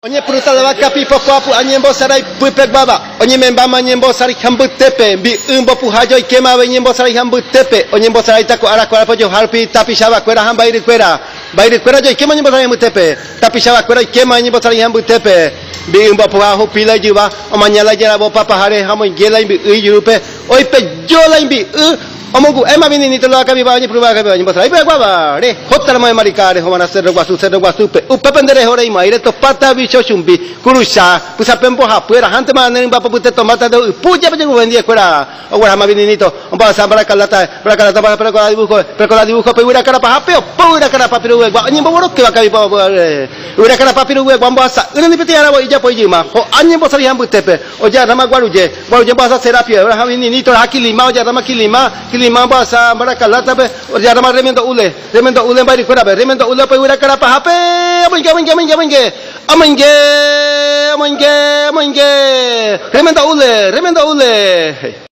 Oñepyrũta la vakapi pokuaapu'a ñembosarái pypeguáva, oñemembáma ñembosaraiha mbytépe, mbi'y mbopuha joikéma avei ñembosaraiha mbytépe, oñembosaráita ko ára ko árape ojoha rupi tapichavakuéra ha mba'yrykuéra. Mba'yrykuéra joikéma ñembosaraiha mbytépe, tapichavakuéra oikéma ñembosaraiha mbytépe. Mbi'y mbopuha ohupi la ijyva, omaña la ijaravo papaháre ha omoinge la imbi'y ijurúpe, oipejo la imbi'y, Omongu'éma vininito la vakaviva oñepyrũva vakaviva oñembosarái py'aguáva, rehótaramo emarika rehova'erã Cerro Guasu, Cerro Guasúpe, upépe nde reho reimo'ãi retopáta vícho chumbi, kurucha, pysape mbohapy erahántema ne rymba popyte tomáta nde ho'ypu jepe jeguve ndiekuéra ogueraháma vininito ombohasa mbarakaláta, mbarakaláta ombohasa perkola dibujo, perkola dibujo pe yvyra karapahápe opo yvyra karapa piruguegua oñembovoróke vakaviva yvyra karapa piruguegua ombohasa'ỹre ni peteĩ aravo ijapo ijyma ho'a ñembosaraiha mbytépe Ojarráma Guaruje, Guaruje ombohasa Serapio, oraha Vininito, oraha Kilima, ojarráma Kilima, Kilima ombohasa Mbarakalátape, ojarráma Remendo'úle, Remendo'úle mbayrykuérape, Remendo'úle opa yvyra karapahápe, omoinge, omoinge, omoinge, omoinge, omoinge, omoinge, omoinge, Remendo'úle, Remendo'úle.